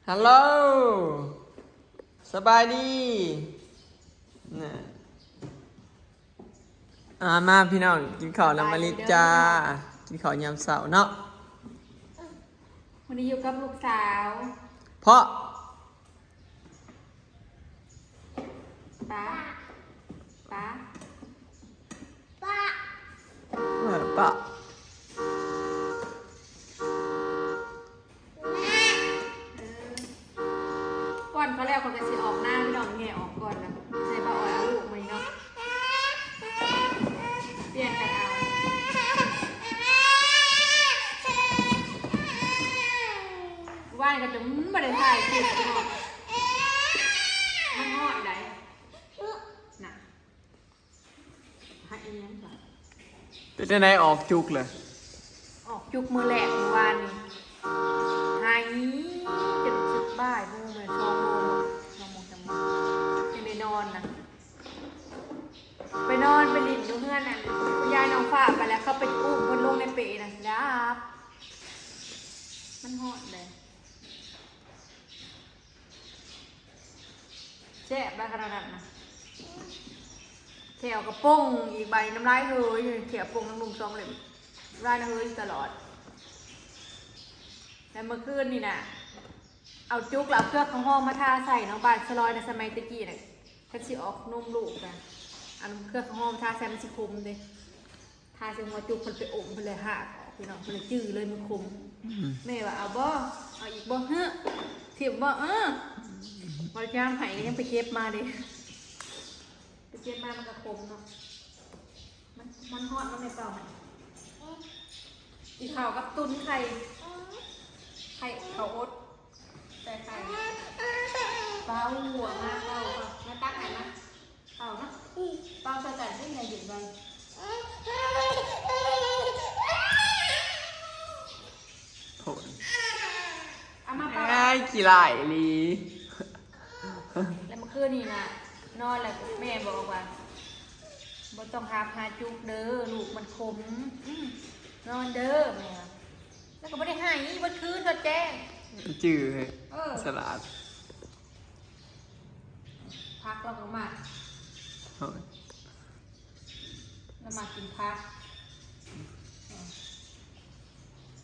ຮັລໂຫຼ ສະບາຍດີນະ. ອ່າ ມາພີ່ນ້ອງ ກິນເຂົ້ານຳມາລິດຈ້າ. ກິນເຂົ້າຍາມເຊົ້າເນາະ. ມື້ນີ້ຢູ່ກັບລູກສາວ ເພາະ ປາ ປາ ປາ ເອີ ປາ ເອີ ປ້ອນເຂົາແລ້ວ ເຂົາກໍຊິອອກນາ ພີ່ນ້ອງ. ແມ່ອອກກ່ອນລະ ໃສ່ປ້າອອຍເອົາລູກມື້ນີ້ເນາະ ປ່ຽນກັນເອົາ. ວານກໍຈະບໍ່ໄດ້ຖ່າຍຄລິບ ພີ່ນ້ອງ ມັນຮ້ອນໃດນະ. ຫາອີຫຍັງບາດ ເປັນຈັ່ງໃດ ອອກຈຸກເລີຍ? ອອກຈຸກມື້ແລກມື້ວານນີ້ ໄຫ້ຈົນສຸດບ່າຍໂມງ ແມ່ນສອງໂມງ ສອງໂມງ ສາມໂມງ ຈັ່ງໄດ້ນອນນະ. ໄປນອນໄປຫຼິ້ນຢູ່ເຮືອນນັ້ນ ຄຸນຍາຍນ້ອງຟ້າໄປແລ້ວ ເຂົາໄປອຸ້ມເພິ່ນລົງໃນເປນະ ດັບ. ມັນຮ້ອນເດ້. ແຊບໄດ໋ຂະໜາດນັ້ນນະ ແຂ້ວກະປົ່ງອີກ ບາດນີ້ນ້ຳລາຍເຫີຍ ແຂ້ວປົ່ງທັງລຸ່ມສອງເຫຼັ້ມ ນ້ຳລາຍນະເຫີຍຕະຫຼອດ. ແລ້ວມື້ຄືນນີ້ນະ ເອົາຈຸກ ແລ້ວເອົາເຄືອກເຂົ້າຫອມມາທາໃສ່ເນາະ ບ້ານສະລອຍນະ ສະໄໝແຕ່ກີ້ນະ ຄັນຊິອອກນົມລູກນະ ອັນເຄືອກເຂົ້າຫອມທາໃສ່ມັນຊິຂົມເດ້. ທາໃສ່ຫົວຈຸກ ເພິ່ນໄປອົມ ເພິ່ນເລີຍຫາກອອກ ພີ່ນ້ອງ ເພິ່ນເລີຍຈື່ເລີຍ ມັນຂົມ. ອືມ ແມ່ວ່າ ເອົາບໍ່ ເອົາອີກບໍ່ ເຮີ ຖິ້ມບໍ່ ເອີ ອືມ ບໍ່ໄດ້ຍາມໃຫ້ ກໍຍັງໄປເກັບມາເດ້ ໄປເກັບມາມັນກໍຂົມເນາະ. ມັນ ມັນຮ້ອນ ມັນໄດ້ເປົ່າໃຫ້ ກິນເຂົ້າກັບຕຸນໄຂ່ ໄຂ່ເຂົ້າອົດ ໃສ່ໄຂ່ ເປົ່າຫົວມາ ເປົ່າ ເປົ່າ ມາຕັກໃຫ້ມາ. ເປົ່ານະ ເປົ່າໃສ່ກັນເປັນໄງ ເຢັນໄວໂພດ ເອົາມາເປົ່າ ອ້າຍ ຂີ້ຮ້າຍອີ່ຫຼີ. ແລ້ວເມື່ອຄືນນີ້ນະ ນອນແລ້ວແມ່ບອກວ່າ ບໍ່ຕ້ອງຫາບຫາຈຸກເດີ ລູກມັນຂົມ ອືມ ນອນເດີ ແມ່ວ່າ ແລ້ວກໍບໍ່ໄດ້ໄຫ້ເບິດຄືນ ເຖິງແຈ້ງ ຈື່ ເອີ ສະຫຼາດ. ຜັກລາວກໍມັກ ໂອ້ຍ ລາວມັກກິນຜັກ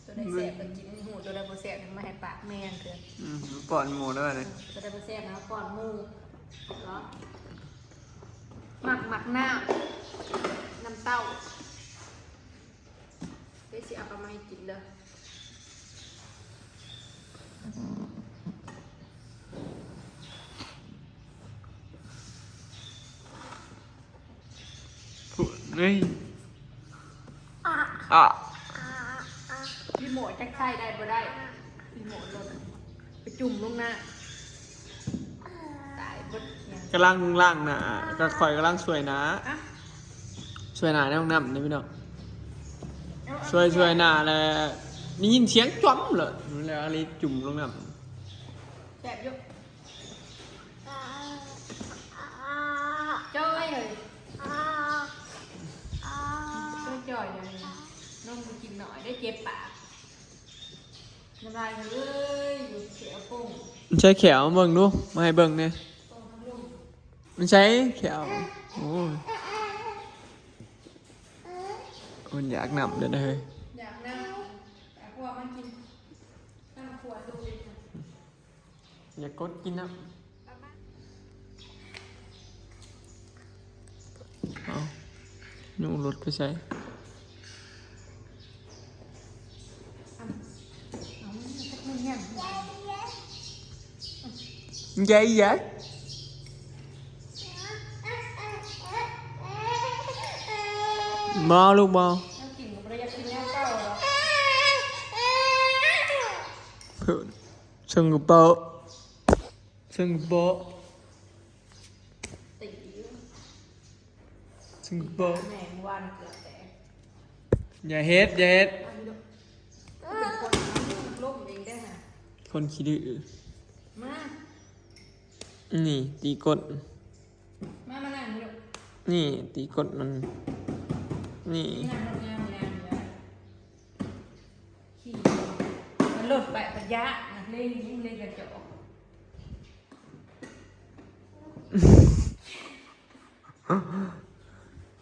ຕົວໃດແຊບກໍກິນ ຮູ້ຕົວໃດບໍ່ແຊບມາໃຫ້ປາກແມ່ເທື່ອ ອືມ ປ້ອນໝູ່ເດີ ເອີ ຕົວໃດບໍ່ແຊບນະ ປ້ອນໝູ່ເນາະ ມັກ ມັກນ້ຳ ນ້ຳເຕົ້າ. ເດຊິເອົາປາໄມ້ກິນເດີ ພຸ້ນເອີຍ ອະ ອະ ຣີໂມດຈັກໃຊ້ໄດ້ບໍ່ໄດ້ ຣີໂມດລົດ ໄປຈຸ່ມລົງນ້ຳ ຕາຍເບິດຫຍັງ ກຳລັງລ້າງໜ້າ ກໍຂ້ອຍກຳລັງຊ່ວຍໜ້າ ອະ ຊ່ວຍໜ້າໃນຫ້ອງນ້ຳນີ້ພີ່ນ້ອງ ເອົາ ຊ່ວຍ ຊ່ວຍໜ້າແລ້ວ ໄດ້ຍິນສຽງຈ້ອມເລີຍ ແລ້ວອາລີຈຸ່ມລົງນ້ຳ ແຊບຢູ່ ຈ້ອຍເອີຍ ຈ້ອຍໆ ດຽວນີ້ນມກໍກິນໜ້ອຍ ໄດ້ເຈັບປາກ. ນ້ຳລາຍເອີຍ ຢູ່ແຂວໂປ່ງ ມັນໃຊ້ແຂວມາເບິ່ງດູ ມາໃຫ້ເບິ່ງແດ່ ໂປ່ງທັງລຸ່ມ ມັນໃຊ້ແຂວ ໂອ້ຍ ມັນຢາກນ້ຳເດີນະເຮີ້ຍ ຢາກນ້ຳ ແຕ່ພວກມັນກິນນ້ຳຂວດດູ ຢ່າກົດກິນນະ ເອົ້າ ໜູລົດໄປໃສ? ໃຫຍ່ໃຫຍ່ ບໍ່ລູກບໍ່ ແນວກິນກໍບໍ່ໄດ້ຢາກກິນແນວເກົ່າດອກ ເພິ່ນ ເຊິ່ງກະເປົາ ເຊິ່ງກະເປົາ ຕີຢູ່ ເຊິ່ງກະເປົາ ແມ່ເມື່ອວານເກືອບແຕກ ຢ່າເຮັດ ຢ່າເຮັດ ເປັນຄົນລົ້ມເອງໄດ້ຫະ ຄົນຂີ້ດື້ ມາ ນີ້ ຕີກົ້ນ ມາ ມານັ່ງນີ້ລູກ ນີ້ ຕີກົ້ນມັນ ນີ້ ງາມ ງາມ ງາມ ງາມ ຂີ່ມັນລົດໄປ ພັດຍານະ ເລັງ ເລັງກະຈອກ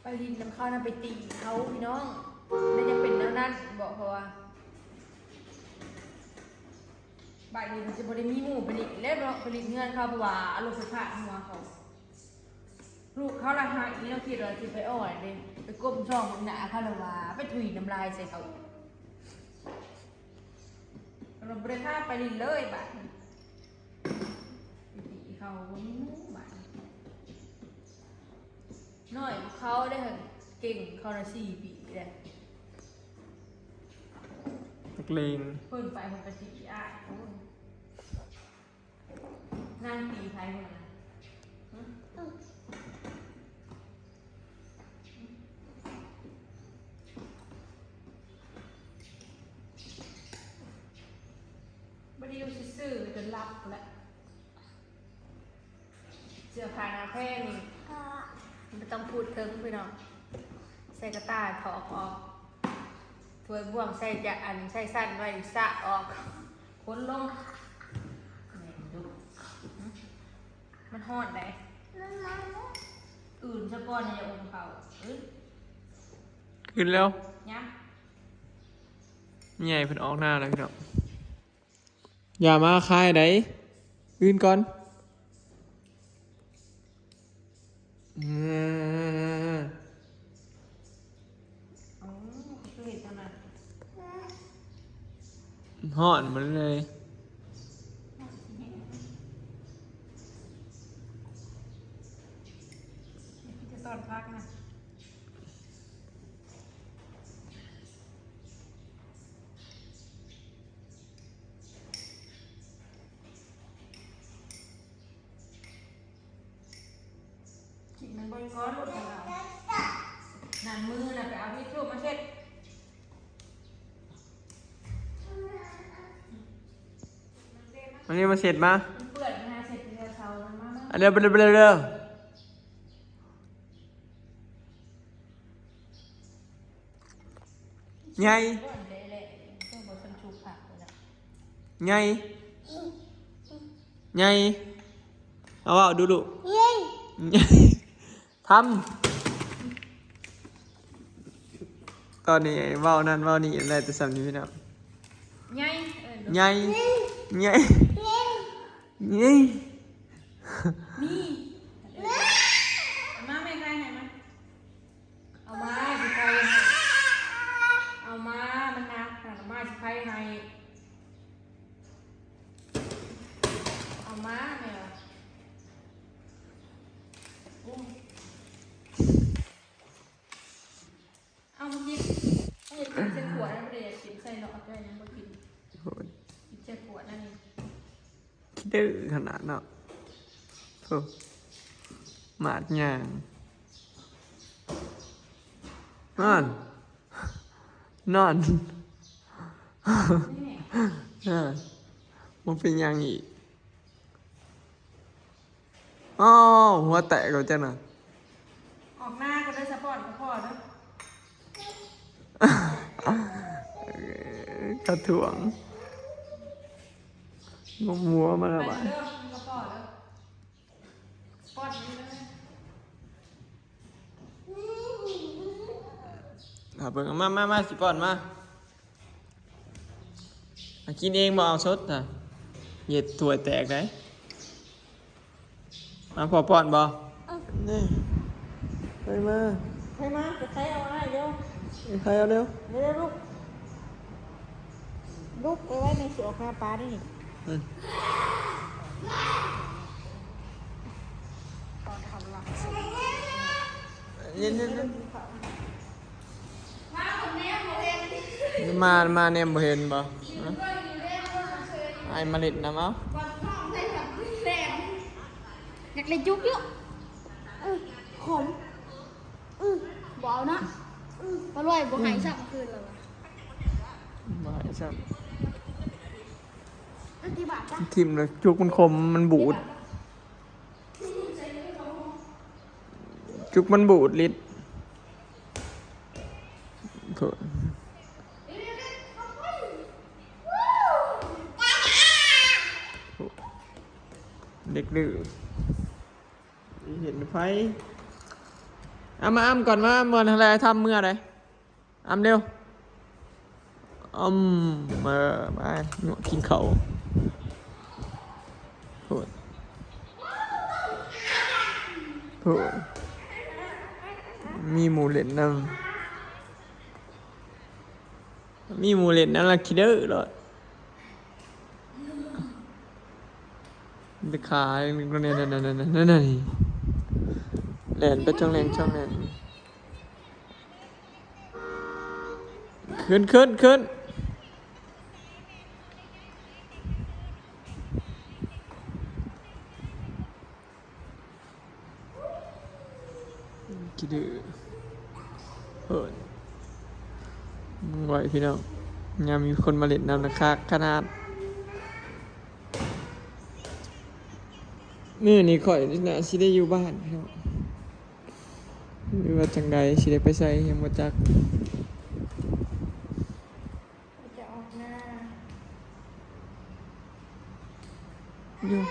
ໄປຫຼິ້ນນຳເຂົານະ ໄປຕີເຂົາພີ່ນ້ອງ ແລ້ວຈະເປັນແນວນັ້ນບໍ ເພາະວ່າບາດນີ້ມັນຊິບໍ່ໄດ້ມີໝູ່ໄປຫຼິ້ນແລ້ວເນາະ ໄປຫຼິ້ນເຮືອນເຂົາ ເພາະວ່າອາລົມໄປພາດຫົວເຂົາ. ລູກເຂົາລະຫາກອີ່ເນາະ ຄິດວ່າຊິໄປອ້ອນເດ້ ໄປກົ້ມສ່ອງເບິ່ງໜ້າເຂົາລະວ່າ ໄປທຸຍນ້ຳລາຍໃສ່ເຂົາອີກ ລະບໍ່ໄດ້ພາໄປຫຼິ້ນເລີຍບາດນີ້ ໄປຕີເຂົາບໍ່ມີໝູ່ບາດນີ້ ນ້ອຍກວ່າເຂົາເດ້ ເກັ່ງເຂົານະ ສີ່ປີເດ້ ນັກເລງ ເພິ່ນໄປເພິ່ນກະຊິອາຍ ໂອ້ຍ. ນາງຕີໃຜພຸ້ນນະ? ຫຶ? ບໍ່ໄດ້ຢູ່ຊື່ໆ ຈົນຫຼັບພຸ້ນແຫຼະ. ເສື້ອຜ້າໜ້າແພນີ້ບໍ່ຕ້ອງພູດເຖິງພີ່ນ້ອງ ໃສ່ກະຕ່າຖອກອອກ ຖ້ວຍບ່ວງໃສ່ຈະ ອັນ ໃສ່ຊັ້ນໄວ້ ສະອອກ ຂົນລົງ ແມ່ນດຸ ມັນຮ້ອນໃດ ອື່ນສະກ່ອນ ຢ່າອົມເຂົ້າ ອື່ນ ອື່ນແລ້ວ ຍາມ ແມ່ໃຫຍ່ເພິ່ນອອກໜ້າແລ້ວພີ່ນ້ອງ. ຢ່າມາຄາຍໃດ ອື່ນກ່ອນ ເອີ ອໍ ຄືເຮັດຈັ່ງນັ້ນ ຮ້ອນໝົດເລີຍ ມີແຕ່ຕອນພັກນະ. ກິນມັນເບິ່ງກ່ອນລູກ ເອົາ ນັ້ນ ມືນະ ໄປເອົາທິດຊູມາເຊັດ ມານີ້ ມາເຊັດມາ ມັນເປື້ອນ ໄປຫາເຊັດຢູ່ແຖວເສົາ ມາ ມາ ມາ ເອົາເດີ ໄປເດີ ໄປເດີ ໄປເດີ. ໃຫຍ່ ໃຫຍ່ ໃຫຍ່ ເອົາເວົ້າດູລູກ ໃຫຍ່ ໃຫຍ່ ທຳ ຕອນນີ້ເວົ້ານັ້ນເວົ້ານີ້ໄດ້ແຕ່ສ່ຳນີ້ພີ່ນ້ອງ ໃຫຍ່ ເອີ້ນ ໃຫຍ່ ໃຫຍ່ ໃຫຍ່ ນີ້ ເອົາມາ ແມ່ໃສ່ໃຫ້ມາ. ເອົາມາ ຊິໃສ່ໃຫ້ ເອົາມາ ມັນໜັກ ເອົາມາ ຊິໃສ່ໃຫ້ ເອົາມາ ແມ່ວ່າ ໂອ້ຍ ເອົາມາກິນ ເອົາຢາກກິນໃສ່ຂວດ ບໍ່ໄດ້ຢາກກິນໃສ່ຫຼອດ ເຈົ້າຍັງບໍ່ກິນ ໂອ້ຍ ກິນໃສ່ຂວດນັ້ນນີ້. ຂີ້ດື້ຂະໜາດເນາະ ໂທ້ ໝາດຍ່າງ ນອນ ນອນ ນອນ ບໍ່ເປັນຫຍັງອີກ ອ້າວ ຫົວແຕກແລ້ວຈັ່ງນະ. ອອກໜ້າກໍໄດ້ສະປອດກັບພໍ່ເດີ ກະຖ່ວງ ງົມຫົວມາແລ້ວບາດ ໄປເດີ ກິນກັບພໍ່ເດີ ປ້ອນນີ້ເດີ ຖ້າເບິ່ງ ມາ ມາ ມາ ຊິປ້ອນມາ. ມາກິນເອງບໍ່ເອົາສົດນະ ເຮັດຖ້ວຍແຕກໄດ໋. ມາ ພໍ່ປ້ອນບໍ່? ເອີ ນີ້ ໃຜມາ ໃຜມາ ໄປໄຂເອົາອ້າຍເດີ ໄປໄຂເອົາເດີ ເລັວໆ ລູກ ລູກ ໄປໄວ້ ແມ່ຊິອອກຫາປານີ້ ເອີ ເຢັນໆໆ. ມາ ມາແນມບໍ່ເຫັນບໍ່? ອ້າຍມາຫຼິ້ນນຳເອົາ ຢາກໄດ້ຈຸກຢູ່ ອື ຂົມ ອື ບໍ່ເອົາເນາະ ປາລວຍບໍ່ໃຫ້ຊ້ຳຄືນແລ້ວຫວາ ບໍ່ໃຫ້ຊ້ຳ ອະຕິບາດ ຖິ້ມແລ້ວຈຸກມັນຂົມ ມັນບູດ. ຈຸກມັນບູດລິດ ໂທ້ ເດັກດື້. ເຫັນໄຟ ເອົາມາອ້ຳກ່ອນ ມາ ເມື່ອນັ້ນແຫຼະ ທຳເມື່ອໃດ ອ້ຳເລັວ ອືມ ເອີ ມາ ກິນເຂົ້າ ໂພດ ໂພດ ມີໝູ່ເຫຼັ້ນນຳ ມີໝູ່ເຫຼັ້ນນຳລະຂີ້ດື້ໂລດ ໄປຂາຍ ນັ້ນ ນັ້ນ ແລ່ນໄປຊ່ອງແລ່ນ ຊ່ອງແລ່ນ ຂຶ້ນ ຂຶ້ນ ຂຶ້ນ ຂີ້ດື້ ເຮີ້ຍ ມຶງໄວ ພີ່ນ້ອງ ຍາມມີຄົນມາຫຼິ້ນນຳນະ ຄັກຂະໜາດ. ມື້ນີ້ຂ້ອຍໜ້າຊິໄດ້ຢູ່ບ້ານ ພີ່ນ້ອງ ຫຼືວ່າຈັ່ງໃດ ຊິໄດ້ໄປໃສ ຍັງບໍ່ຈັກ. ຈະອອກໜ້າ ຢູ່